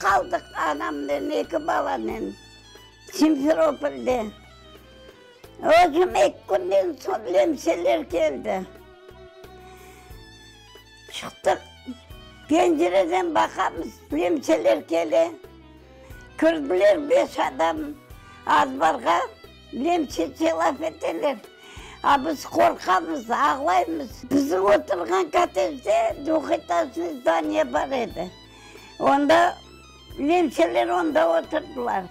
qaldıq anamnen, eki balanen Simferopolde. Özüm eki künden soñ lemseler keldi. Çıqtıq, pencereden baqamız, lemseler kele. Kirdiler beş adam azbarğa, lemsece laf eteler. A biz qorqamız, ağlaymız. Bizim oturğan kottejde dvuhetajnıy zdaniye bar edi. Onda lemseler onda oturdılar.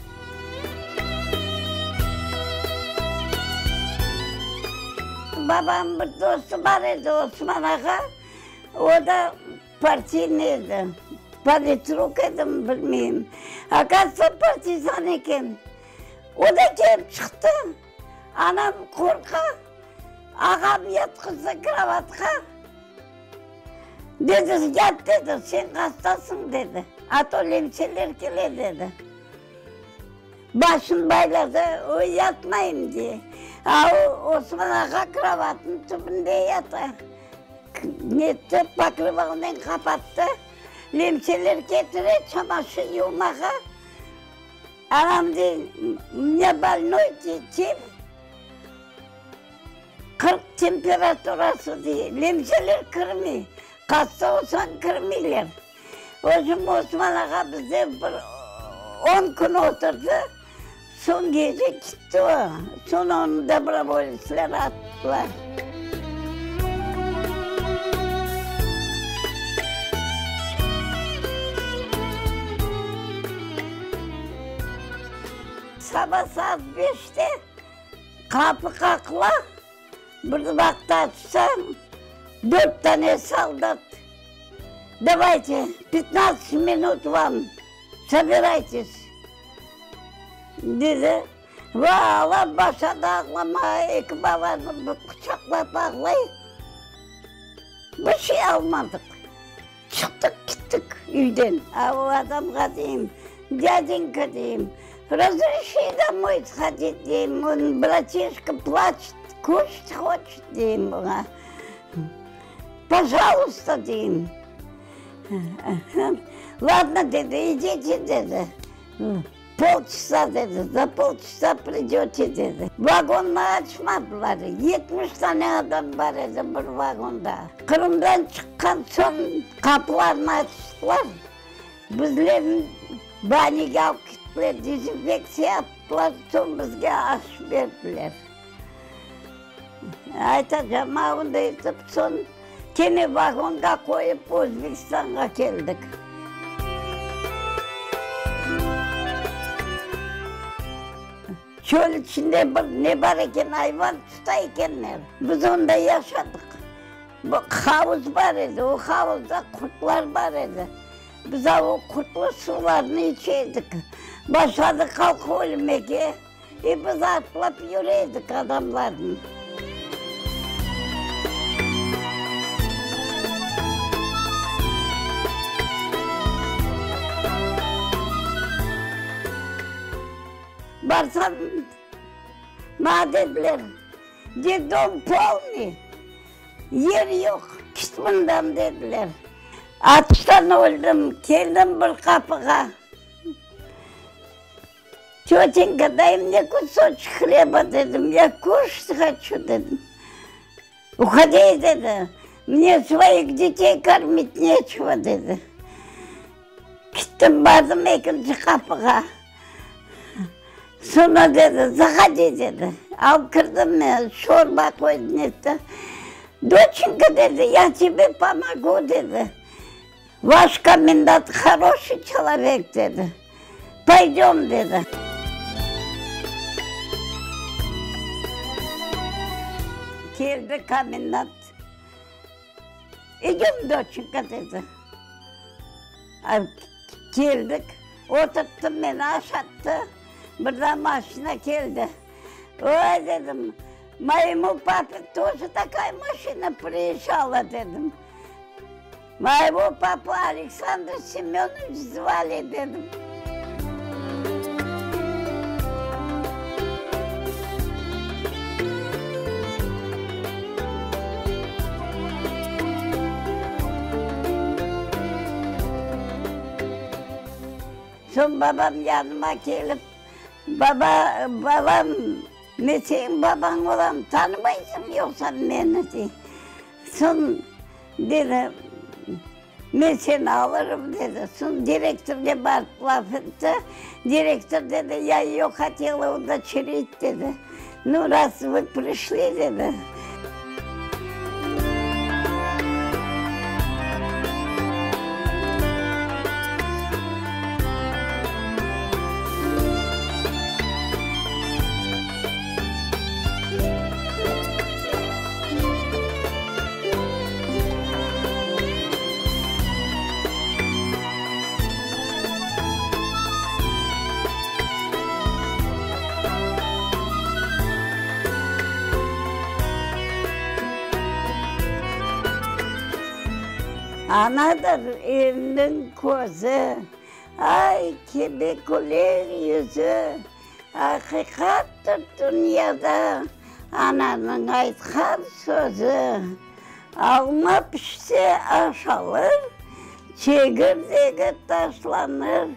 Babamnıñ bir dostu bar edi, Osman ağa, o da Partiyniy edi, politruk edimi, bilmeyim. Okazıvtsa, partizan eken. O da kelip çıqtı. Anam qorqa, ağam yatqızdı krovatqa. Dedi, yat, dedi, sen hastasıñ, dedi, a to lemseler kele, dedi. Başını bayladı, o yatmayım, dey. A o Osman ağa krovatnıñ tübünde yata. Netti, pokrivalnen qapattı. Lemseler ketire çamaşır yuvmağa. Anam dey, mne bolnoy, dey, tif. 40 temperaturası, dey. Lemseler kirmey. Hasta olsañ kirmeyler. Özüm Osman ağa bizde bir on kün oturdı, soñ gece kitti o. Soñ onı dobrovoletsler attılar. Saba saat beşte qapı qaqıla, bir vaqıt açsam, dört tane soldat. Davayte, pyatnadtsat minut vam, sobiraytes, dedi. Ve ağlap başladı ağlamağa, eki balanı quçaqlap ağlay. Bir şey almadıq. Çıqtıq kettik üyden. A o adamğa deyim, dâdenka deyim, razreşi domoy shodit deyim, on bratişka plaçet, kuşat hoçet deyim oña. Pojaluysta, deyim. Ladno, dedi, idite, dedi. Polçasa, dedi, za polçasa pridöte, dedi. Vagonnı açmadılar, 70 tane adam bar edi bir vagonda. Qırımdan çıqqan soñ qapılarnı açtılar, bizlerni banige alıp kettiler, dezinfektsiya yaptılar, soñ bizge aş berdiler. Aytacağım, avında etip soñ kene vagonğa qoyıp Özbekistanğa keldik. Çöl içinde bir ne bar eken, ayvan tuta ekenler. Biz onda yaşadıq. Bir havuz bar edi, o havuzda qurtlar bar edi. Biz o qurtlı suvlarnı içe edik. Başladı halq ölmege. E biz atlap yüre edik adamlarnı. Barsam, maña dediler, Detdom polnıy, yer yoq, kit mından dediler. Açtan öldim, keldim bir qapığa. Tötenka, day mne kusoçek hleba, dedim, ya kuşat hoçu, dedim. Uhodi, dedi, mne svoih detey kormit neçeva, dedi. Kittim, bardım ekinci qapığa. Soñra dedi, zahodi, dedi. Alıp kirdim men, şorba qoydı, netti. Doçenka, dedi, ya tebe pomogu, dedi. Vaş komendant horoşiy çelovek, dedi. Poydem, dedi. Keldi komendant. İdem, doçenka, dedi. Keldik, oturttı meni, aşattı. Bir daa maşina keldi. Oy, dedim, moyemu pape toje takaya maşina priezjala, dedim. Moyego papu Aleksandr Semönoviç zvali, dedim. Soñ babam yanıma kelip, Baba, balam, men seniñ babañ olam, tanımaysıñmı yoqsa meni? dey. Soñ dedi, Men seni alırım, dedi. Soñ direktorge barıp laf etti. Direktor dedi, Ya eyo hotela udoçerit, dedi. Nu, raz vı prişli, dedi. Anadır evniñ közü, Ay kibi küler yüzü, Aqiqattır dünyada Ananıñ aytqan sözü. Alma pişse aşalır, çegirdegi taşlanır.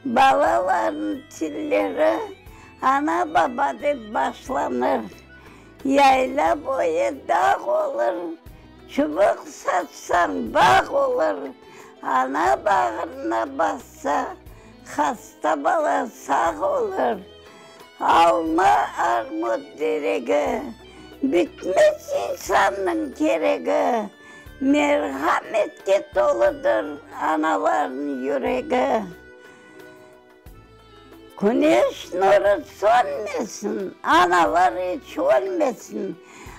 Balalarnıñ tilleri ana-baba dep başlanır. Yayla boyu dağ olur, çubuq satsañ bağ olur. Ana bağrına bassa, hasta bala sağ olur. Alma, armut teregi, bitmez insannıñ keregi. Merhametke toludır analarnıñ yüregi. Küneş nurı sönmesin, analar iç ölmesin.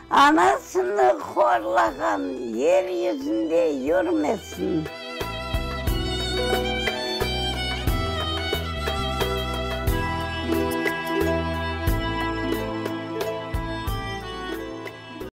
Anasını horlağan yer yüzünde yürmesin.